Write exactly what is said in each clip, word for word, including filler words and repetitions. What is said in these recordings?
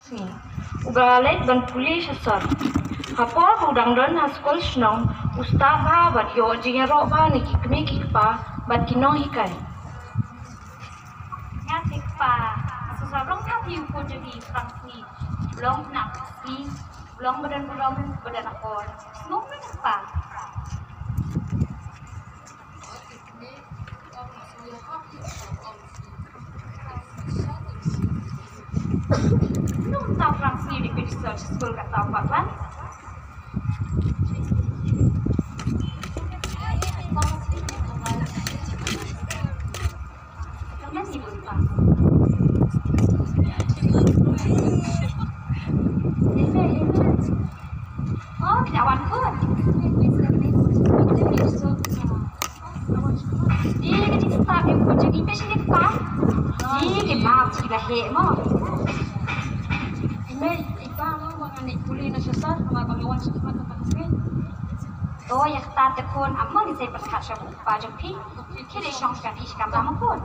Sngi. U ba leit ban pule sha sor. Ha por ba u dang don ha skul shnong, u stad bha bad ïoh jingïaroh bha na ki kmie ki kpa bad ki nonghikai. Nga te kpa, sa sa long ka phi u khun jong ngi Prang Sngi. Long na sngi, long ba don burom, ba don akor. Sngew me kpa. Nung tau Prang Sngi di pit search skul ka tau pat lan. Kaman ni pun pa. Ini, ini. Oh, tidak wan pun. Ih, ka jingstad ïa u khun jong ngi, peit shane kpa. Ih, ka map shi la heh mo. Ih mei, i pa mo ba ngan leit pule na sha sor, namar ba nga wan sha khmat ka sngi. To ïa kata te khun, amo ngi sa pyrkhat sha u kpa jong phi. Khie leit shong sha phi sha kamra mo khun.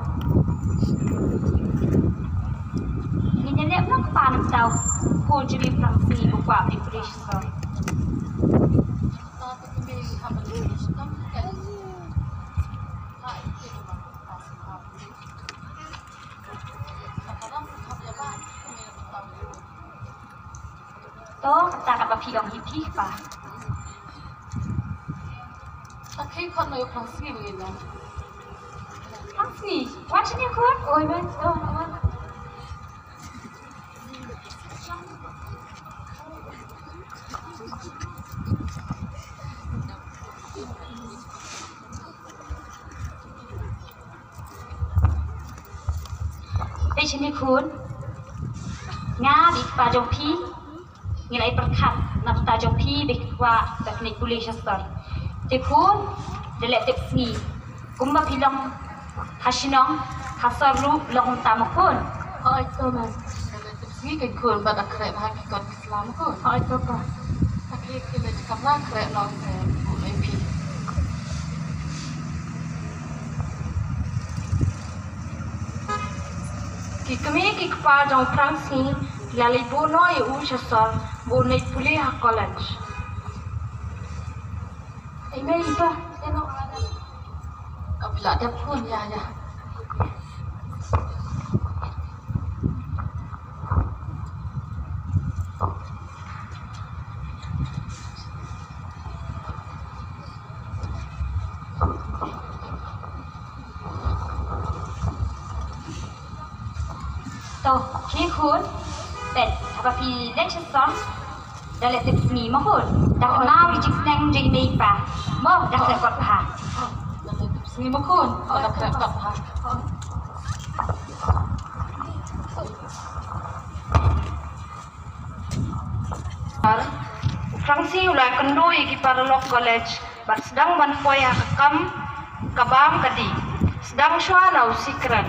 Ngin ïa leh noh kpa, nangta u khun jong ngi Prang Sngi u kwah leit pule sha sor. To, kata kaba phi ong hi phi kpa. Ta khie khot noh ïa u Prang Sngi ba ngin long. Prang Sngi, wan shane khun. Oi, wan, to, wan. Peit shane khun. Nga bad i kpa jong phi ngi la ïa pyrkhat na bynta jong phi ba phi kwah ban leit pule sha sor. Te khun, da leh tip sngi. Kumba phi long ha shnong, ha sor ruh long kumta mo khun. Hooid to mei. Sngi kein khun, bad da khreh bha ki kot ki sla mo khun. Hooid to pa. Ki, ki leit kamra khreh noh te buh noh ïa phi. Ki kmie ki kpa jong u Prang Sngi ki la leit buh noh ïa u sha sor ba un leit pule ha college. Ei mei, ïa to, ïa noh. Ka phi la dep khun, ïa, ïa. To, khie khun. Peit, haba phi leit sha sor, da leh tip sngi mo khun. Da kynmaw ïa ki jingsneng jong i mei i pa. Mo, da khreh kot bha. Da leh tip sngi mo khun. Da khreh kot bha. U Prang Sngi u la kynduh ïa ki paralok college bad sdang ban poi ha ka kam ka bam ka dih. Sdang shuwa na u sikren.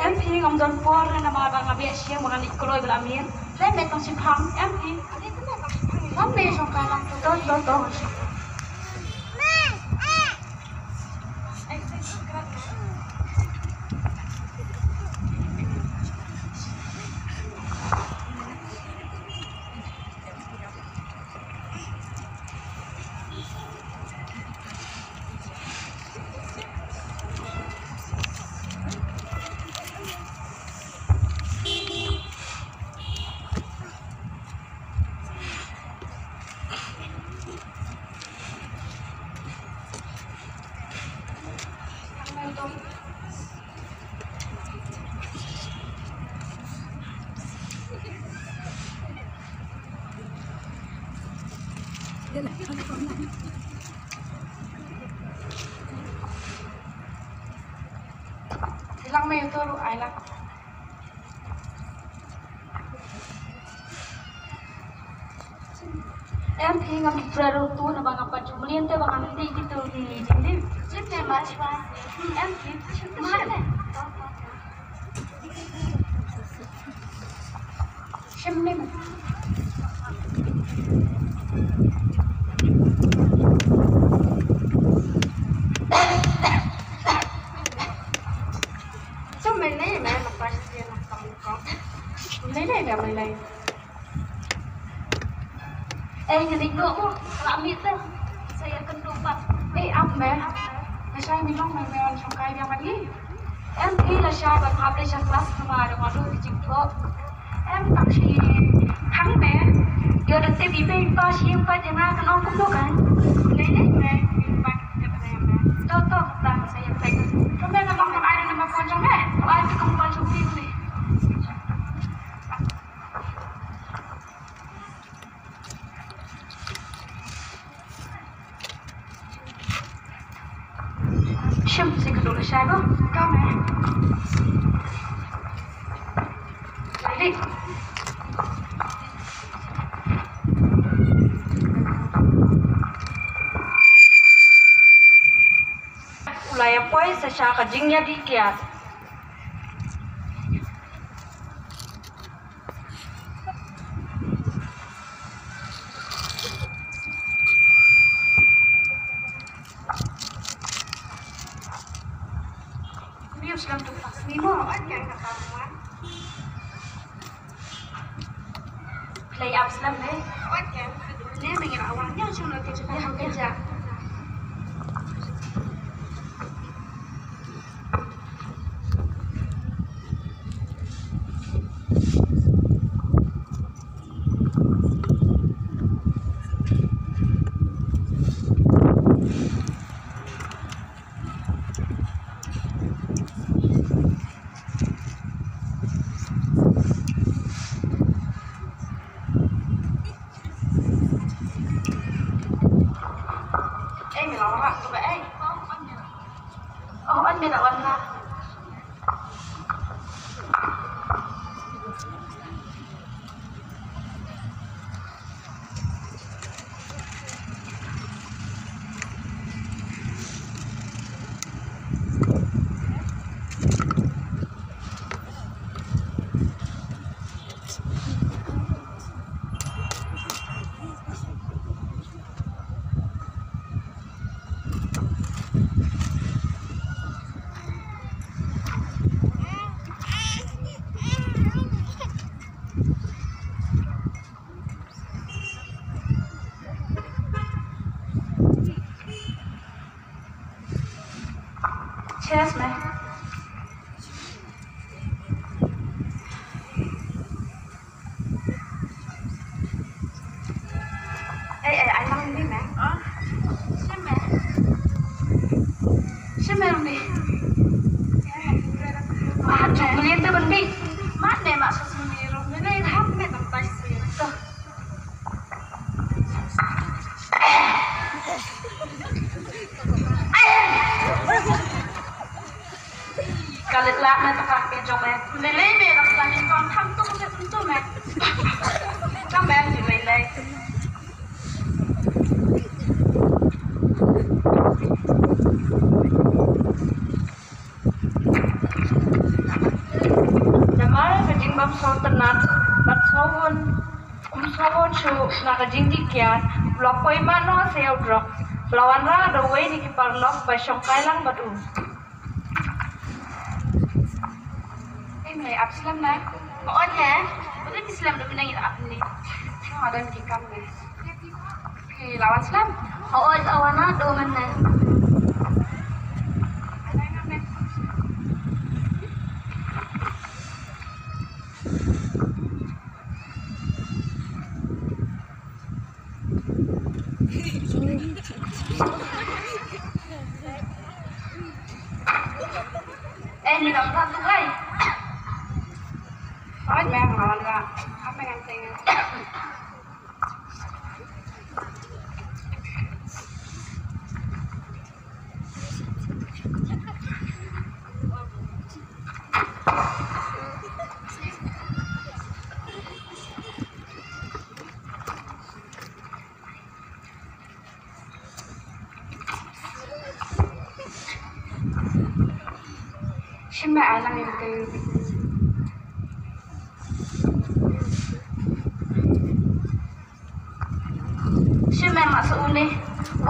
Em phi, ngam don por re namar ba nga beh sha ïing ba ngan leit kloi bad la miet. Lem bad tang shipang, em phi. Ngam beh shong kai lang. To, to, to. Lang mei, uto ruh ai lang. Em phi, ngam kyrpad ruh tu naba nga pat ju mlien te ba ngam dei kito ki jingdip. Jingdip ma chwa. Em phi, ma ne. Shim ne. Shim ne, ne, ne, ne, ne. Ei, ngi dei duh mo, ka la miet te. Sa ïakynduh pat. Ei, ap me. Lashai mi long me, me wan shongkai biang bad ngi. Em, phi lashai bad hap dei sha klas namar da wan duh ki jingthoh. Em, tang shi khang me. Ïoh da tip i pei i pa shi pat ïa nga kan ong kumno kan. Lei lei me, i pat ïa pynai me. To to, tang sa ïa pynai. Kumno ka long kan ai da namar phone jong me. Ai tu ka mobile jong phi ni. Shim, sa ïakynduh lashai ko. Ka me. Ready? U la ïa poi sa sha ka jingïadih kiad. Play up slam deh. Ei, me la wan tu ba ei. Oh, wan me la wan na. Cheers, man. Ei, ei, ai lang ni me. Shim me. Shim me ni. Ma tu beli tu bendi. Ma ne ma sus ni rum ni hap me tam tai si. Tu. Ka leit lah me tang ka phi jong me. Lei lei me, ka phi lah me, kong tham tung me, tung me. Ka me, lei lei. Namar ka jingbym sngewtynnat bad sngewhun, ym sngewhun shuh na ka jingdih kiad, u la poi mano sa ïa u drugs, u la wanrah da uwei na ki paralok ba shongkai lang bad u. Ei, me ap slem na. Ko on he. Ko dei slem da mynne ap ni. Ko don ki kam ne. Ki lawan slem. Ko on lawan na do mynne. Eh, ni dah pernah tu, eh. Ai, memang awak dah. Apa yang saya Shim me alang ïa ka.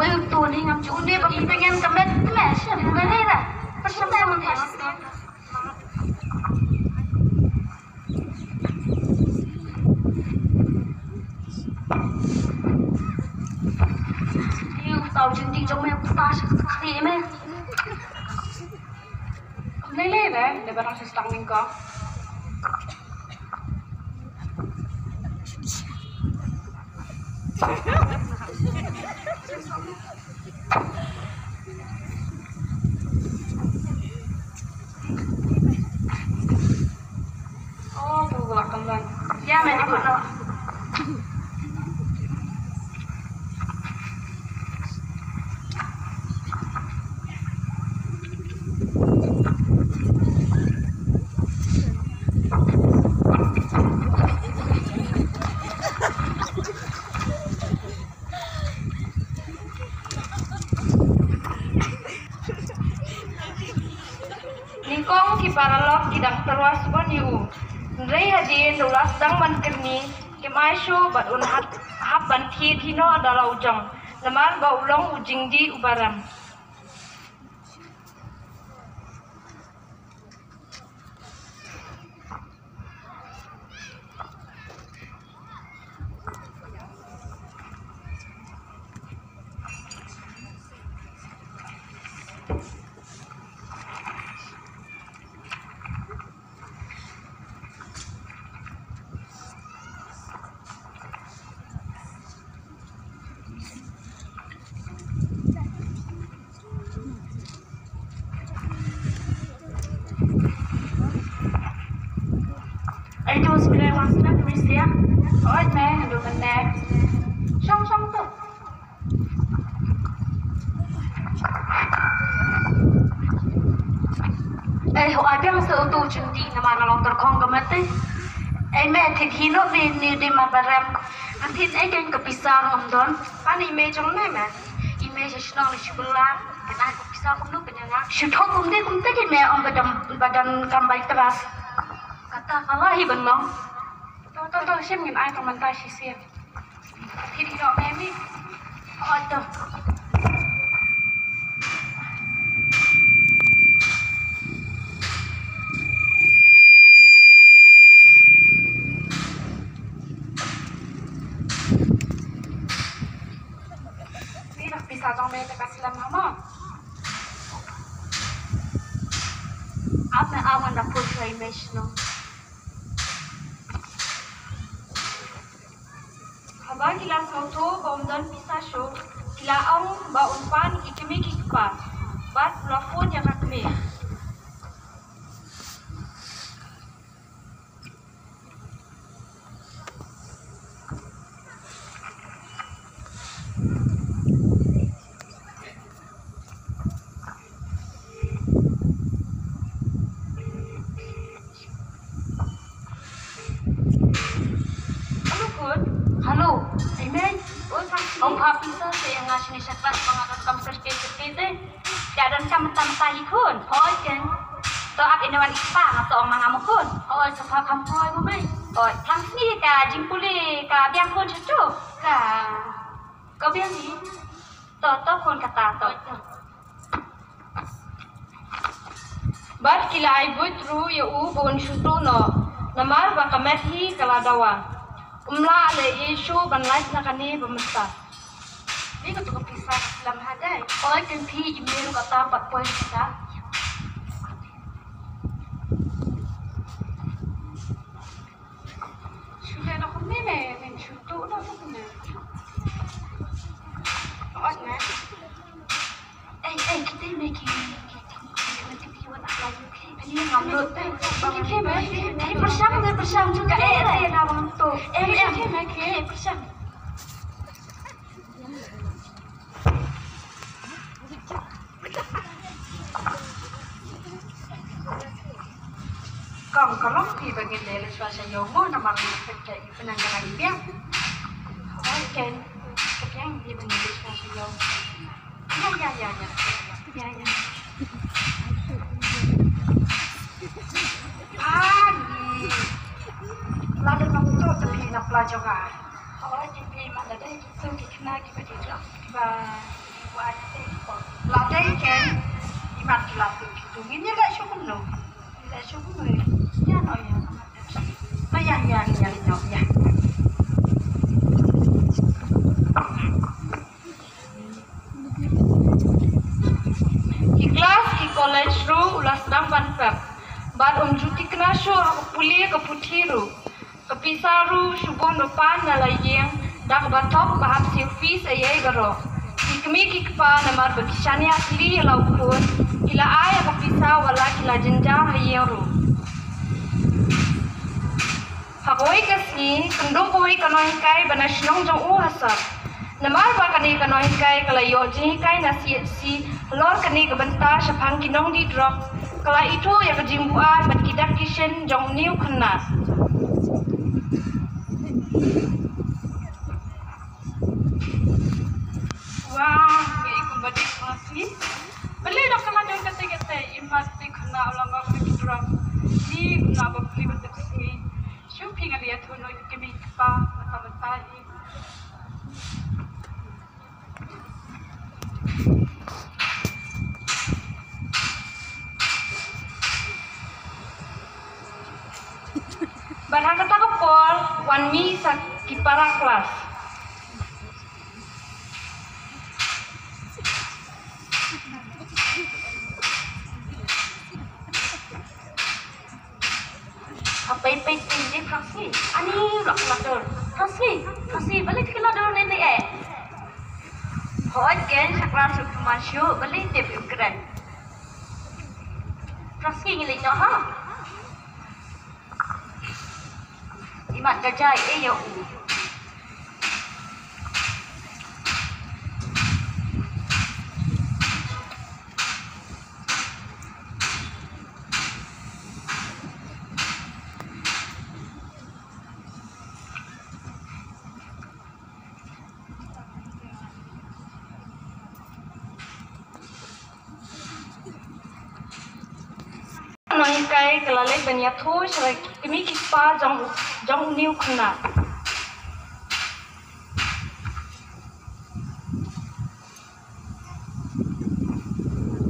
Ai, to ni ngam ju ne ba pyngen ka met, met shem, ne ne ra. Pyrshang sa ne. Ni u tau jin di jong me u ta sha ka khri me. Lele ne, ne barang sa stang ning ko. Oh, buwa kemban. Ya, me di buno. Nyngkong ki paralok ki dang tyrwa sbon ïa u. Hynrei hadien da u la sdang ban kyrni, kim ai shuh bad un hap, hap ban thied hi noh da la u jong. Namar ba u long u jingdih uba rem. Ai tu sebenarnya wan sini permisi ya. Oi me, aduh benar. Shong shong tu. Eh, ho abiang sa utu jingdih namar nga long tyrkhong ka mate. Eh, me thik hi noh me ni dei mar ba rem. Ngan thied eh kein ka pisa ngam don. Pan i me jong me me. I me sha shnong ni shu bylla. Kane ka pisa kumno kane nga. Shu thok kumte kumte kein me ong ba don, ba don kam bai tras. Kata ka la hi ban long. To to to, shim ngin ai ka mynta shisien. Thik ïoh me mi. Oi to. Ni dah pisa jong me te ka slem ha mo. Ap me awan da pur klai me shnong. Haba ki la sngewthuh ba ym don pisa shuh, ki la ong ba un pan ïa ki kmie ki kpa. Bad u la phone ïa ka kmie. Hello khun. Hello. Ai mei. Oi Phamsi. Ong pha pisa se ïa nga shane sha klas ba nga donkam certificate te. Te donkam mynta mynta hi khun. Hooid keiñ. To ap ïa wan i kpa nga to ong ma nga mo khun. Hooid, sa pha kham poi mo mei. Hooid, Phamsi ka jingpule ka biang khun sha shuh. Ka, ka biang hi. To, to khun kata to. Hooid, to. Bad ki la ai buit ruh ïa u ba un shu tuh noh, namar ba ka met hi ka la dawa. Um lah leh ei shuh ban lait na kane ba mynta. Ni ka tu ka pisa ka slem ha dei. Oi, kan phi i me ruh kata pat poi kata. Shu leh noh kumne me, men shu tuh noh kumne. Ot ne. Ei, ei, kita me ki, ki, ki, ki, ki, ki, wan apply U K. Ani ngam lut. Ki, ki, me, ki, ki, pyrshang, me pyrshang juga. Eh, eh, na bang tu. Em, em, ki, me, ki, pyrshang. Kong, ka long phi ba ngin leh leit shuwa sha ïew mo, namar ngi pynjah ïa pynang ka nang biang. Hooid keiñ, ka biang phi ba ngin leit shuwa sha ïew. Ïa, ïa, ïa, ïa. Ïa, ïa. Phan, la dep nang to te phi na pla jong nga. Hooid, phi ma la dei kito ki khynnah kiba dei jong kiba Lada ïa ken, imat ki la tu ki tu. Ngin ïa leh shuh kumno? Ïa leh shuh kumno? Ïa no ïa. Ma ïa ïa ïa ïa ïa. Ki klas ki college ruh u la sdang ban pep. Bad um ju thikna shuh ha ka pule ka puthi ruh. Ka pisa ruh shu bun ba pan na la ïing, da kaba thok ba hap siew fees eiei baroh. Ki kmie ki kpa namar ba ki shaniah tylli ïa la u khun, ki la ai ïa ka pisa wat la ki la jynjar ha ïing ruh. Ha kawei ka sngi, kynduh kawei ka nonghikai ba na shnong jong u ha sor. Namar ba kane ka nonghikai ka la ïoh jinghikai na C H C, halor kane ka bynta shaphang ki nongdih drok, ka la ithuh ïa ka jingbuaid bad ki dak ki shin jong une u khynnah. Wah, ngi i kumba dei kumba si. Balei dok kala dei kata kata, imat dei khynnah u la ngop ha ki drok. Ni khynnah ba pli ba tep sngi. Shu phi nga ïathuh noh ïa ki kmie ki kpa, mynta mynta hi. Bad ha kata ka por, wan mih sa ki para klas. Ha peit peit peit, Phrang Sngi. Ani, u la kylla dur. Phrang Sngi, Phrang Sngi, balei phi kylla dur ne ne eh? Hooid ken, shakra suk tu man shu, balei tip u kren. Phrang Sngi, ngi leit noh ha. Imat ka jai eh ïa u. Nonghikai ka la leit ban ïathuh sha ki kmie ki kpa jong, jong une u khynnah.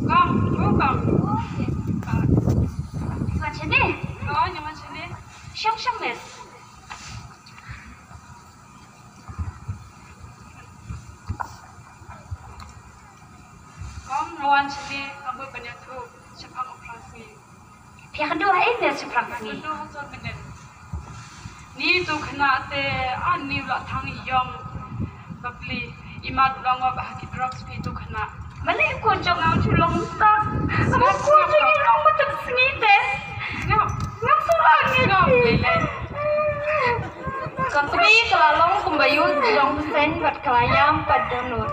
Kong, oh, Kong. Wan shane? Oh, ngi wan shane. Shong, shong, miss. Kong, nga wan shane, nga mut ban ïathuh shaphang u Phrang Sngi. Phi ïakynduh ha ei ne shaphang Sngi? Ïakynduh ha sor mynnin. Ni tu khynnah te, ani u la thang ïong bapli, imat u la ngop ha ki drugs phi tu khynnah. Balei u khun jong nga u ju long mynta? Balei u khun jong nga u long mynta Sngi te? Ngam sngewsarong ngi. Ka kmie ka la long kumba ïoh jong bseiñ bad ka la ïam pat dohnud.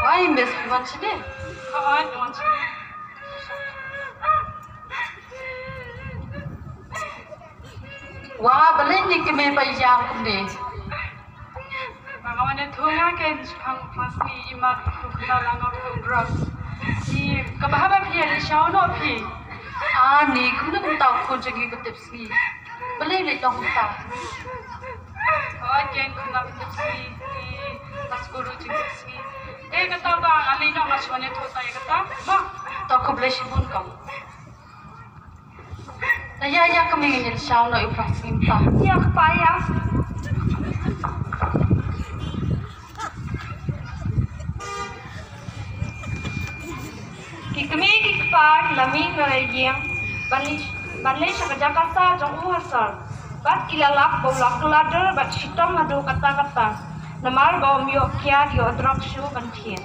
Wai, miss, wan shane. Ka wan, wan shane. Wa, balei ne kmie ba ïam kumne? Ba nga wan ïathuh nga ken shaphang Phrang Sngi, imat u khynnah la ngop ha drugs. Ni kaba haba phi ïa leit shaw noh phi. Ani, kumno kumta u khun jong ngi ba tep Sngi? Balei leit noh kumta? Oh, ken khynnah ba tep Sngi, ni la skur ruh jingtep Sngi. Eh, kata ba nga leit noh nga shu wan ïathuh ta ïa kata. Ba. To khublei shibun kong. Ïa, ïa, kmie, ngin ïa shaw noh ïa u Phrang Sngi mynta. Ïa, kpa, ïa. Ki kmie ki kpa ki la mih na la ïing ban leit, ban leit sha ka jaka sah jong u ha sor. Bad ki la lap ba u la kylla dur bad shitom haduh katta katta. Namar ba um ïoh kiad ïoh drok shuh ban thied.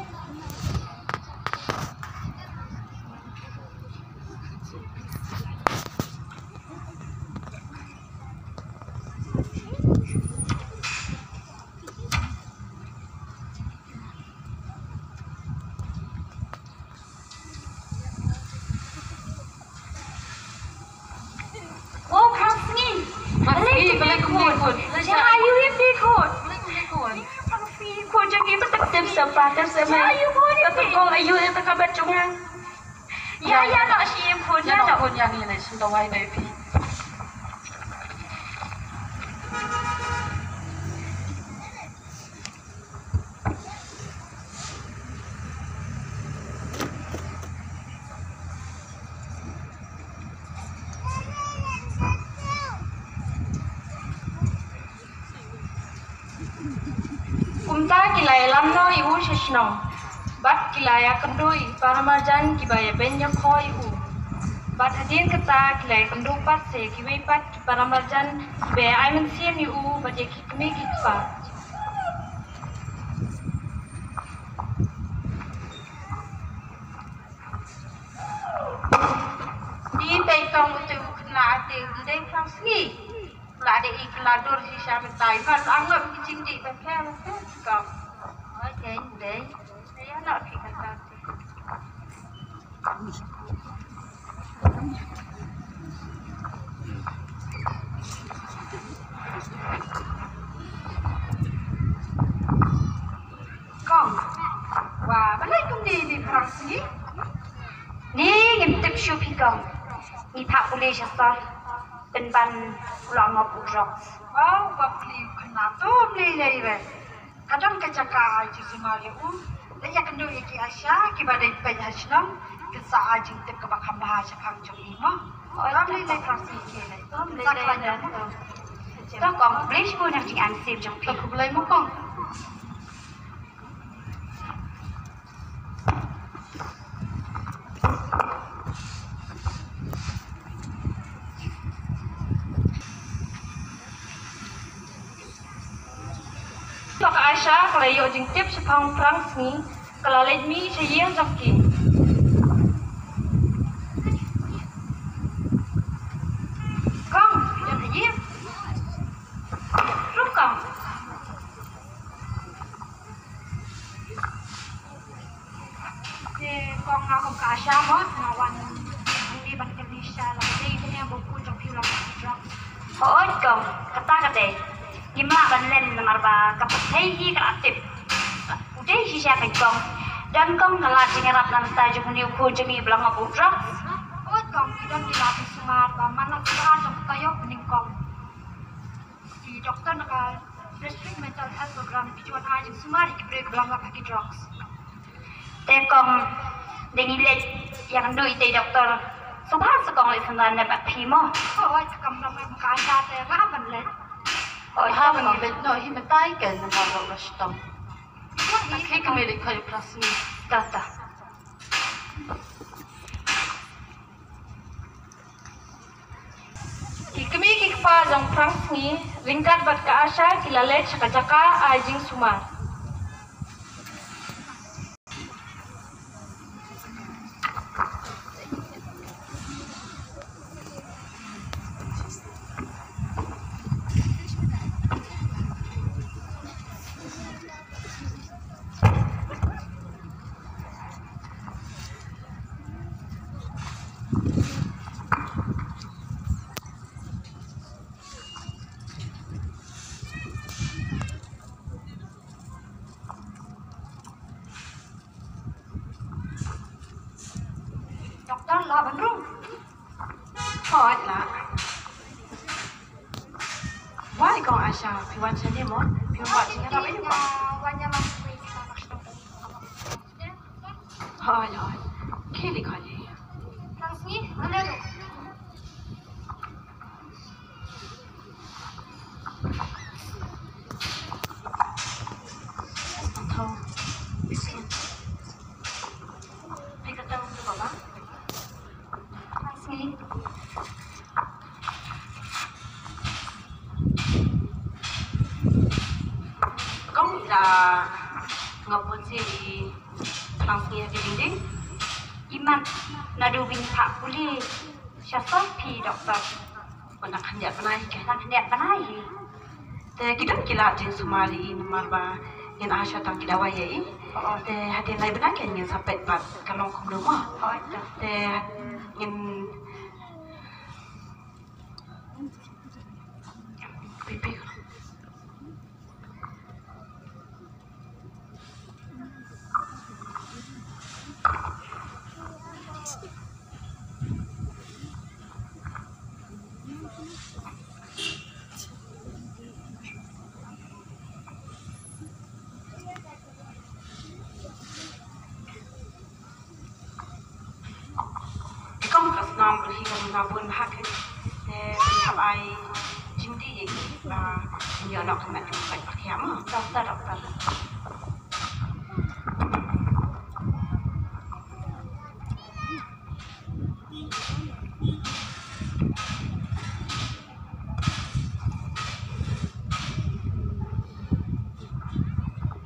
O Phrang Sngi. Phrang Sngi, balei kumne khun? Ïa ayu ïa phi khun. Balei kumne khun? Phrang Sngi khun jong ngi ba tep. Tep sa pa, tep sa mei. Ïa ayu khun ïa phi. Tep kong ayu ïa ta ka bad jong nga. Ïa, ïa, noh shi khun, ïa, noh khun, ïa, ngi leit shim dawai noh ïa phi. Mynta ki la ïalam noh ïa u sha shnong bad ki la ïakynduh ïa ki paramarjan kiba ïabeiñ ïakhun ïa u. Bad hadien kata ki la ïakynduh pat sa ïa kiwei pat ki paramarjan kiba ai mynsiem ïa u bad ïa ki kmie ki kpa. Ni pei kong u te u khynnah te u dei phrang sngi. La dei i kylla dur shisha mynta i ban angam ki jingdih ba pher ba pher kong. Oi dei dei. Ïa na phi kata te. Kong. Wa balei kumne ni phrang sngi? Ni ngim tip shuh phi kong. Ngi phah pule sha sor. Pynban u la ngop u drugs. Wow, ba pule u khynnah to pule lei re. Ka don ka jaka ai jingsumar ïa u. Leit ïakynduh ïa ki ASHA kiba dei peit ha shnong. Kin sa ai jingtip kaba kham bha shaphang jong i mo. Oi, lam lei lei phrang sngi ki lei. Kin sa khlaiñ mo. To kong, khublei shibun ïa ka jingai mynsiem jong phi. To khublei mo kong. To ka ASHA ka la ïoh jingtip shaphang phrang sngi, ka la leit mih sha ïing jong ki. Kong, phi don ha ïing? Ruh kong. Te kong nga kum ka ASHA mo, nga wan hangne ban kylli sha la ka dei kane ba u khun jong phi u la ngop u drugs. Hooid kong, kata ka dei. Ngim lah ban len namar ba ka pyrthei hi ka la tip. U dei shisha ka kong. Don kong ka lad jingïarap na bynta jong une u khun jong ngi ba la ngop u drugs. Hooid kong, ki don ki lad jingsumar ba man la ka jong ka taïew bneng kong. Ki doktor na ka District Mental Health Program ki ju wan ai jingsumar ïa ki briew kiba la ngop ha ki drugs. Te kong, dei ngi leit ïakynduh ïa i doktor. Sngewbha sa kong leit synran lem bad phi mo. Hooid, te kam ram ka ASHA te nga hap ban leit. Hooid, ha ban leit noh hi mynta ïa ka namar ba u la shitom. Hooid, te kong. Ka mei leit khoi phrang sngi. Ta ta. Ki kmie ki kpa jong phrang sngi ryngkat bad ka ASHA ki la leit sha ka jaka ai jingsumar. Doktor, lah ban rung? Hooid lah. Wai kong ASHA, phi wan shane mo? Phi wan shane mo? Hooid, hooid. Khie lei, khie lei. Kong la ngop bun sih di plang sih di dinding. Iman nadu bin tak puli. Sha sor phi doktor. Ba nang khyndiat bnai hi. Nang khyndiat bnai hi. Te ki don ki lad jingsumar ïa i namar ba ngin ai shwa tang ki dawai ïa i. Te hadien lai bnai ngin sa peit pat ka long kumno mo. Te ngin pipi. Kong ka snam bri ka na bun bha ke. Te hap ai jingdih ïa ki ba ïoh nok ka met ka met ba khia mo. Doktor, doktor.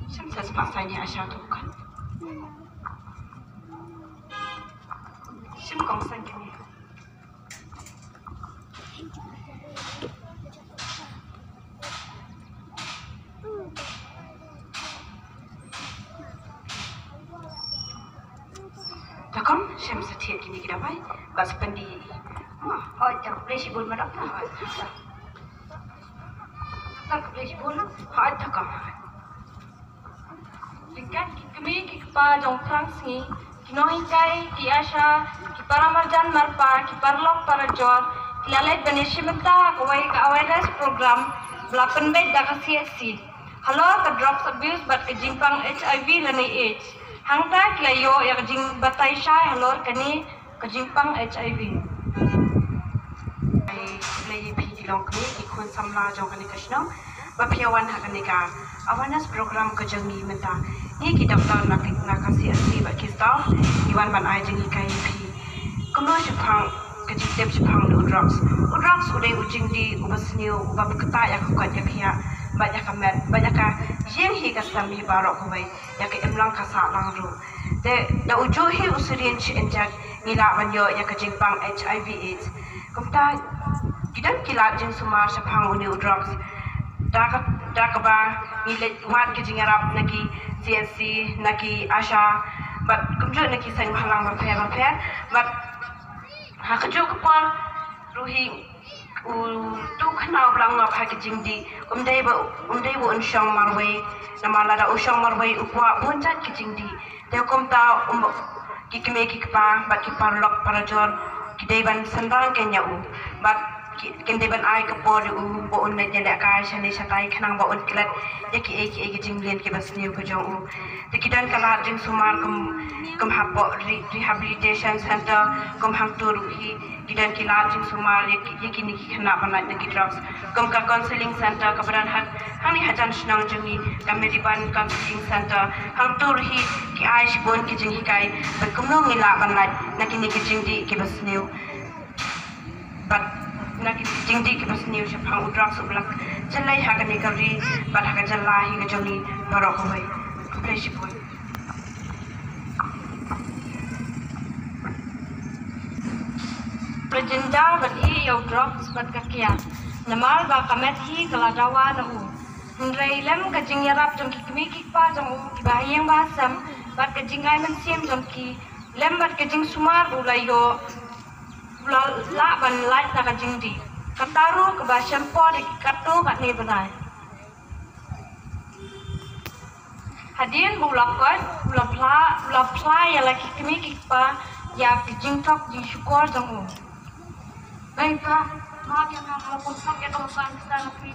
Shim sa spah sa ni asha tu kan. Shim kong san kini. Takam, shim sa thied kini ki dawai, bad sa pyndi. Hoi, tak boleh shibun ma doktor. Tak boleh shibun. Hoi, takam. Ryngkat ki kmie ki kpa jong thrang sngi, ki nonghikai, ki asha, ki paramarjan marpa, ki paralok parajor, ki la leit ban ïashim bynta ha kawei ka awareness program ba la pynbeit da ka C H C halor ka drugs abuse bad ka jingpang H I V lane AIDS. Hangta ki la ïoh ïa ka jingbatai shai halor kane ka jingpang H I V. Ai, khublei ïa phi ki long kmie ki khun samla jong kane ka shnong ba phi ïa wan ha kane ka awareness program ka jong ngi mynta. Ngi ki doktor na ki, na ka C H C bad ki staff ngi wan ban ai jinghikai ïa phi. Kumno shaphang ka jingtip shaphang u drugs. U drugs u dei u jingdih uba sniew uba ktah ïa ka kot ïa ka khiah bad ïa ka met bad ïa ka ïing hi ka sem hi baroh kawei, ïa ka imlang ka sahlang ruh. Te da u juh hi u syringe inject ngi lah ban ïoh ïa ka jingpang H I V AIDS. Kumta ki don ki lad jingsumar shaphang une u drugs. Da ka, da kaba ngi leit wad ki jingïarap na ki C H C, na ki asha bad kumjuh na ki seng bhalang bapher bapher bad ha kajuh ka por ruh hi uto u khynnah uba la ngop ha ki jingdih um dei ba, um dei ba un shong marwei. Namar lada u shong marwei u kwah bun jait ki jingdih. Te kumta um, ki kmie ki kpa bad ki paralok parajor ki dei ban synran kein ïa u bad ki, kin dei ban ai ka por ïa u ba un leit ïalehkai shane shatai khnang ba un klet ïa kiei kiei ki jingmlien kiba sniew ka jong u. Te ki don ka lad jingsumar kum, kum hapoh re-, rehabilitation center, kum hangto ruh hi ki don ki lad jingsumar ïa ki, ïa kine ki khynnah ban lait na ki drugs. Kum ka counseling center kaba don ha, hangne hajan shnong jong ngi, ka Mediban Counseling Center, hangto ruh hi ki ai shibun ki jinghikai bad kumno ngi lah ban lait na kine ki jingdih kiba sniew. Bad na ki jingdih kiba sniew shaphang u drugs uba la jyllei ha kane ka ri bad ha ka jylla hi ka jong ngi baroh kawei. Khublei shibun. Ba la jynjar ban ïeh ïa u drugs bad ka kiad namar ba ka met hi ka la dawa na u. Hynrei lem ka jingïarap jong ki kmie ki kpa jong u, kiba ha ïing ba ha sem bad ka jingai mynsiem jong ki lem bad ka jingsumar ba u la ïoh, u la lah ban lait na ka jingdih. Kata ruh kaba shem por ïa ki katto katne bnai. Hadien ba u la koit, u la phla, u la phla ïa la ki kmie ki kpa ïa ki jingthok jingshukor jong u. Bye pa, ma ïa nga la pun thok ïa ka ban sa na ki.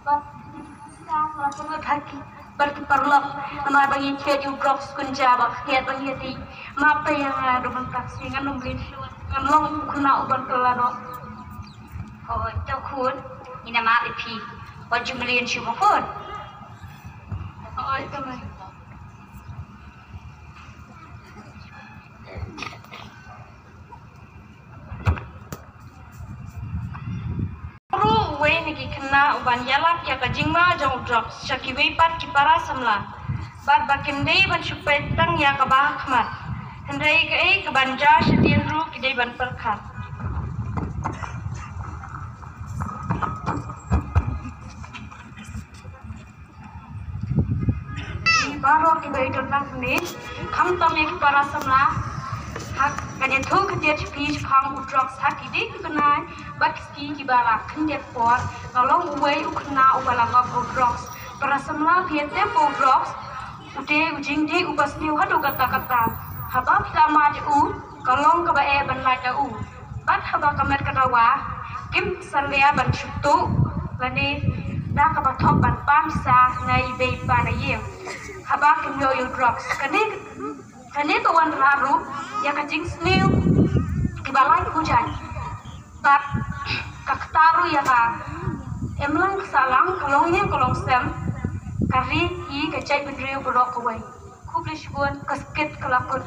Ba, sa la pun thok ki. Bad ki paralok, namar ba ngin thied ïa u drugs kynja ba ngin thied ba ngin thied. Map ïa nga da ban tak sngi ngan ym lin shuh, ngan long u khynnah uban kylla noh. Hooid, to khun, ngin ym map ïa phi. Wat ju mlien shuh mo khun. Hooid, to mei. Ruh uwei na ki khynnah uban ïalap ïa ka jingma jong u drugs sha kiwei pat ki para samla. Bad ba kin dei ban shu peit tang ïa kaba ha khmat. Hynrei kaei kaban jia shadien ruh ki dei ban pyrkhat. Ki baroh kiba ïadon lang hangne, khamtam ïa ki para samla, ha ka jingthoh ka tiar phi shaphang u drugs ha kine ki bnai bad ki sngi kiba la khyndiat por, nga long uwei u khynnah uba la ngop ha u drugs. Para samla phi ïa tip ba u drugs u dei u jingdih uba sniew haduh katta katta. Haba phi la mad ïa u, ka long kaba eh ban lait ïa u. Bad haba ka met ka dawa kim salia ban shu tuh lane da kaba thok ban pam sa na i bei pa na ïing. Haba kim ïoh ïa u drugs kane, kane ka wanrah ruh ïa ka jingsniew kiba lai khujan. Bad ka kata ruh ïa ka imlang ka sahlang, ka longïing ka longsem. Ka ri hi ka jaitbynriew baroh kawei. Khublei shibun, ka skit ka la kut.